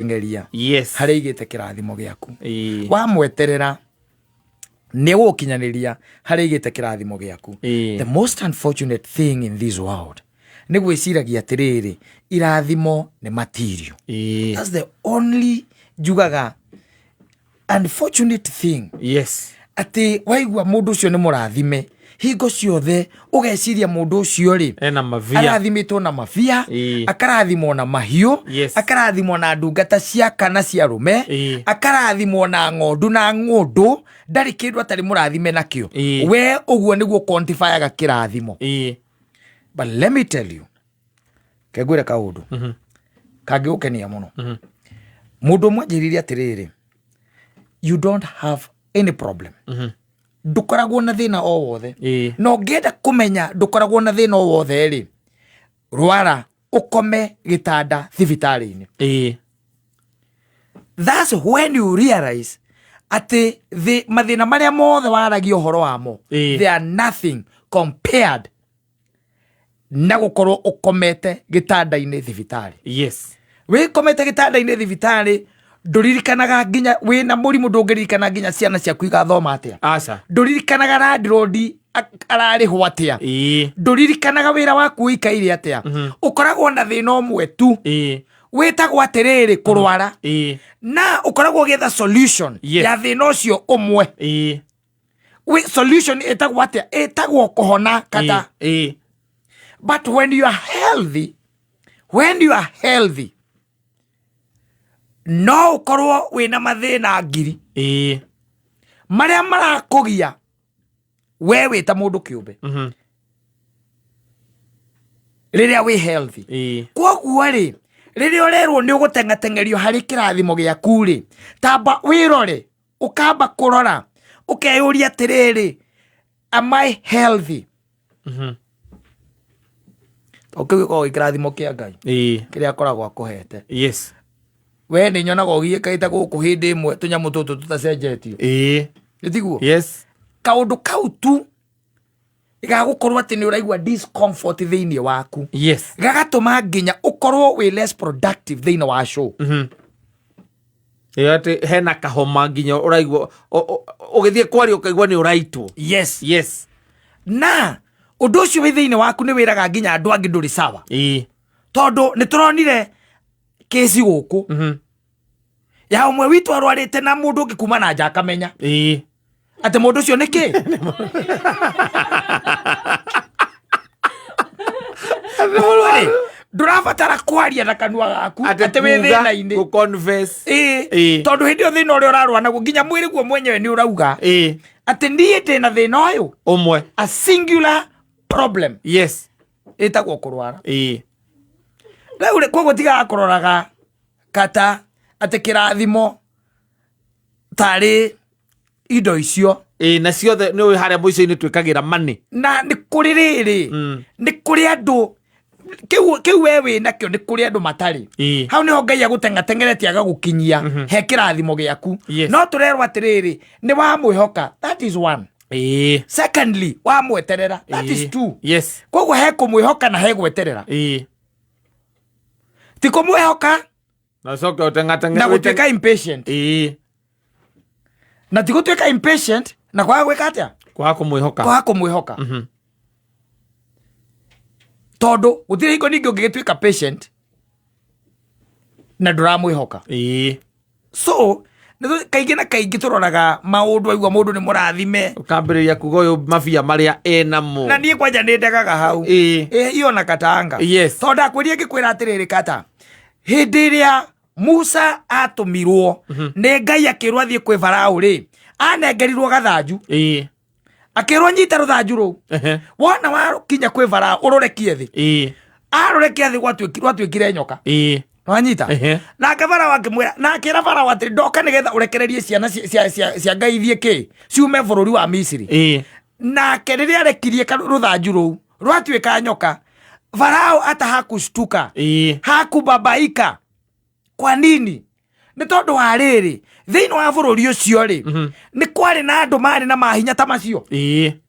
Ng'eria harĩa aigĩte kĩrathimo gĩaku. Wamweterera nĩ gũgũkinyanĩria harĩa aigĩte kĩrathimo gĩaku. The most unfortunate thing in this world nĩ gwĩciragia atĩrĩrĩ, irathimo nĩ material. That's the only njugaga unfortunate thing. Atĩ waigua mũndũ ũcio nĩ mũrathime, hingo ciothe ũgeciria mũndũ ũcio rĩ ena mavia, arathimĩtwo na mabia, akarathimwo na mahiũ, akarathimwo na ndungata cia kana cia rũme, akarathimwo na ng'ondu na ng'ũndũ, ndarĩ kĩndũ atarĩ mũrathime nakĩo. We ũguo nĩguo quantifyaga kĩrathimo. But let me tell you, kengwĩre kaũndũ kangĩgũkenia mũno. Mũndũ ũmwe anjĩrire atĩrĩrĩ, you don't have any problem, ndũkoragwo na thĩna o wothe. Na ũngĩenda kũmenya ndũkoragwo na thĩna o wothe rĩ, rwara ũkome gĩtanda thibitarĩ-inĩ. That's when you realize atĩ mathĩna marĩa mothe waragia ũhoro wamo, they are nothing compared na gũkorwo ũkomete gĩtanda-inĩ thibitarĩ. Wĩkomete gĩtanda-inĩ thibitarĩ, ndũririkanaga nginya wĩna mũrimũ, ndũngĩririkana nginya ciana ciaku igathoma atĩa. Aca. Ndũririkanaga landlord ararĩhwo atĩa. Ndũririkanaga wĩra waku ũikaire atĩa. Ũkoragwo na thĩna ũmwe tu, wĩtagwo atĩrĩrĩ, kũrwara. Na ũkoragwo ũgĩetha solution ya thĩna ũcio ũmwe. Solution ĩtagwo atĩa? Ĩtagwo kũhona kata. But when you are healthy, when you are healthy, no ũkorwo wĩna mathĩna ngiri marĩa marakũgia we wĩ ta mũndũ kĩũmbe, rĩrĩa wĩ healthy. Koguo rĩ, rĩrĩa ũrerwo nĩ ũgũteng'ateng'erio harĩ kĩrathimo gĩaku rĩ, tamba wĩrore, ũkamba kũrora ũkeyũria atĩrĩrĩ, am I healthy? Tondũ kĩu gĩkoragwo gĩ kĩrathimo kĩa Ngai kĩrĩa akoragwo akũhete. We nĩ nyonaga ũgiĩkaĩte gũkũ hĩndĩ ĩmwe tũnyamũ tũtũ tũtacenjetio. Nĩ tiguo? Yes. Kaũndũ kau tu gagũkorwo atĩ nĩ ũraigua discomfort thĩinĩ waku, gagatũma nginya ũkorwo wĩ less productive thĩinĩ wa show. Ĩyo atĩ hena kahoma nginya ũraigua ũgĩthiĩ kwaria ũkaigua nĩ ũraitwo. Na ũndũ ũcio wĩ thĩinĩ waku nĩ wĩraga nginya andũ angĩ ndũrĩ sawa, tondũ nĩ tũronire kĩci gũkũ ya ũmwe witũ arwarĩte na mũndũ ũngĩ kuma na nja akamenya atĩ mũndũ ũcio nĩ kĩ. Koguo-rĩ, ndũrabatara kwaria na kanua gaku atĩ wĩ thĩna-inĩ. Gũ-confess. Tondũ hĩndĩ ĩyo thĩna ũrĩa ũrarũa naguo, nginya mwĩrĩ guo mwenyewe nĩ ũrauga atĩ niĩ ndĩ na thĩna ũyũ, ũmwe, a singular problem ĩtagwo kũrwara. Rĩu rĩ, koguo tigaga kũroraga kata atĩ kĩrathimo tarĩ indo icio. Ĩĩ, na ciothe nĩ ũĩ harĩa mũico-inĩ twĩkagĩra money. Na nĩ kũrĩ rĩrĩ, nĩ kũrĩ andũ kĩu we wĩ nakĩo, nĩ kũrĩ andũ matarĩ. Hau nĩho Ngai agũteng'ateng'eretie agagũkinyia he kĩrathimo gĩaku. No tũrerwo atĩrĩrĩ, nĩ wamwĩhoka, that is one. Secondly, wamweterera, that is two. Koguo he kũmwĩhoka na he gweterera. Ti kũmwĩhoka na ũcoke ũteng'ateng'e na gũtuĩka impatient. Na ti gũtuĩka impatient na kwaga gwĩka atĩa? Kwaga kũmwĩhoka. Kwaga kũmwĩhoka. Tondũ gũtirĩ hingo ningĩ ũngĩgĩtuĩka patient na ndũramwĩhoka. So kaingĩ na kaingĩ tũroraga maũndũ, aigua mũndũ nĩ mũrathime, ũkambĩrĩria kuga ũyũ mabia marĩa enamo. Na niĩ kwanja nĩ ndegaga hau. Iyo na katanga. Tondũ ndakwĩria ngĩkwĩra atĩrĩrĩ, kata hĩndĩ ĩrĩa Musa atũmirwo nĩ Ngai akĩrwo athiĩ kwĩ Farao rĩ, anengerirwo gathanju, akĩrwo nyita rũthanju rũu. Wona wakinya kwĩ Farao ũrũrekie thĩ. Arũrekia thĩ, rwatuĩkire nyoka. Wanyita? Nake Farao akĩmwĩra na akĩra Farao atĩ ndoka nĩgetha ũrekererie ciana cia Ngai ithiĩ kĩ ciume bũrũri wa Misiri. Nake rĩrĩa arekirie rũthanju rũu rwatuĩka nyoka, Farao ata hakushtuka, hakubabaika. Kwa nini? Nĩ tondũ wa rĩrĩ, thĩinĩ wa bũrũri ũcio rĩ, nĩ kwarĩ na andũ marĩ na mahinya ta macio.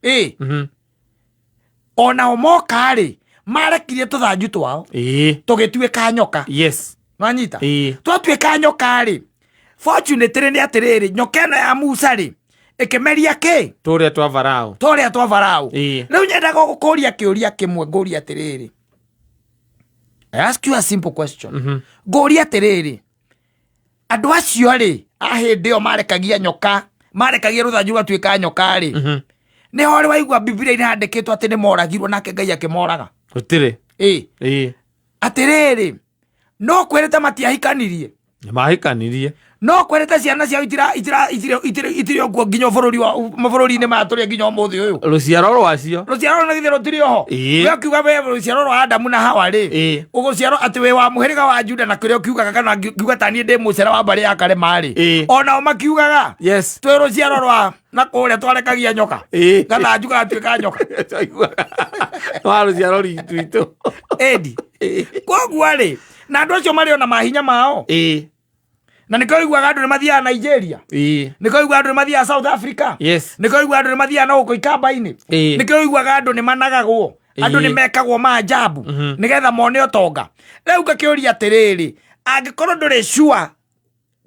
Ĩ onao moka rĩ, marekirie tũthanju twao tũgĩtuĩka nyoka. Nwanyita? Ĩĩ. Twatuĩka nyoka rĩ, fortunately nĩ atĩrĩrĩ, nyoka ĩno ya Musa rĩ, ĩkĩmeria kĩ? Tũrĩa twa Farao. Tũrĩa twa Farao. Ĩĩ. Rĩu nyendaga gũkũria kĩũria kĩmwe, ngũria atĩrĩrĩ, I ask you a simple question. Ngũria atĩrĩrĩ, andũ acio rĩ, a hĩndĩ ĩyo marekagia nyoka, marekagia rũthanju rwatuĩka nyoka rĩ, nĩ ho rĩ waigua Bibilia-inĩ handĩkĩtwo atĩ nĩ moragirwo nake Ngai akĩmoraga? Gũtirĩ. Ĩĩ. Ĩĩ. Atĩrĩrĩ, no kwĩrĩte matiahikanirie? Nĩmahikanirie. No kwĩrĩte ciana ciao itirĩ okuo nginya bũrũri wa mabũrũri-inĩ maya tũrĩ nginya ũmũthĩ ũyũ? Rũciaro rwacio. Rũciaro rũu githĩ rũtirĩ oho? Ĩĩ. We ũkiuga we rũciaro rwa Adamu na Hawa rĩ, Ĩĩ. ũgũciarwo atĩ wĩ wa mũhĩrĩga wa Juda na kĩrĩa ũkiugaga, kana ngiuga ta niĩ ndĩ mũcera wa mbarĩ ya Karema rĩ, Ĩĩ. onao makiugaga Yes. twĩ rũciaro rwa na kũrĩa twarekagia nyoka, Ĩĩ. gathanju gatuĩka nyoka. Twaiguaga. Wa rũciaro rwitũ. Ĩndi koguo rĩ, na andũ acio marĩ ona mahinya mao. Ĩĩ. Na nĩkĩo ũiguaga andũ nĩ mathiaga Nigeria, Ĩĩ. nĩkĩo ũiguaga andũ nĩ mathiaga South Africa, Yes. nĩkĩo ũiguaga andũ nĩ mathiaga na gũkũ ikamba-inĩ, Ĩĩ. nĩkĩo ũiguaga andũ nĩ managagwo, andũ nĩ Ĩĩ. mekagwo maajabu nĩgetha mone ũtonga. Rĩu ngakĩũria atĩrĩrĩ, angĩkorwo ndũrĩ sure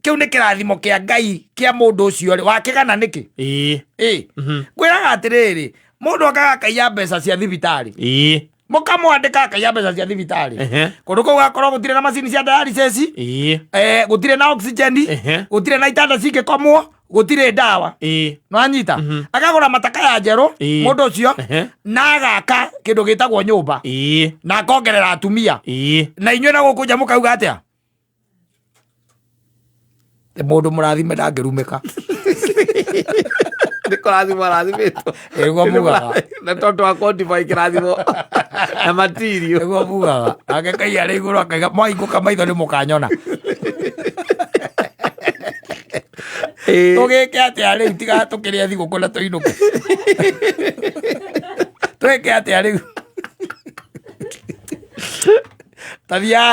kĩu nĩ kĩrathimo kĩa Ngai kĩa mũndũ ũcio rĩ, wakĩgana nĩkĩ? Ĩĩ. Ĩ, ngwĩraga atĩrĩrĩ, mũndũ okaga akaiya mbeca cia thibitarĩ, Ĩĩ. mũkamwandĩka akaiya mbeca cia thibitarĩ, Ehe. kũndũ kũu gakorwo gũtirĩ na macini cia dialysis, Ĩĩ. Gũtirĩ na oxygen, Ehe. gũtirĩ na itanda cingĩkomwo, gũtirĩ ndawa. Ĩĩ. Nwanyita? Akagũra matakaya njerũ, Ĩĩ. mũndũ ũcio, Ehe. na agaka kĩndũ gĩtagwo nyũmba, Ĩĩ. na akongerera atumia. Ĩĩ. Na inyuĩ na gũkũ nja mũkauga atĩa? Mũndũ mũrathime ndangĩrumĩka. Nĩ kũrathimwo arathimĩtwo. Nĩguo mugaga. Na tondũ wa quantify kĩrathimo na material. Nĩguo mugaga. Nake Ngai arĩ igũrũ akaiga mwahingũka maitho nĩ mũkanyona. Ĩĩ. Tũgĩke atĩa rĩu tiga tũkĩrĩe thigũkũ na tũinũke? Twĩke atĩa rĩu? Tathiaga.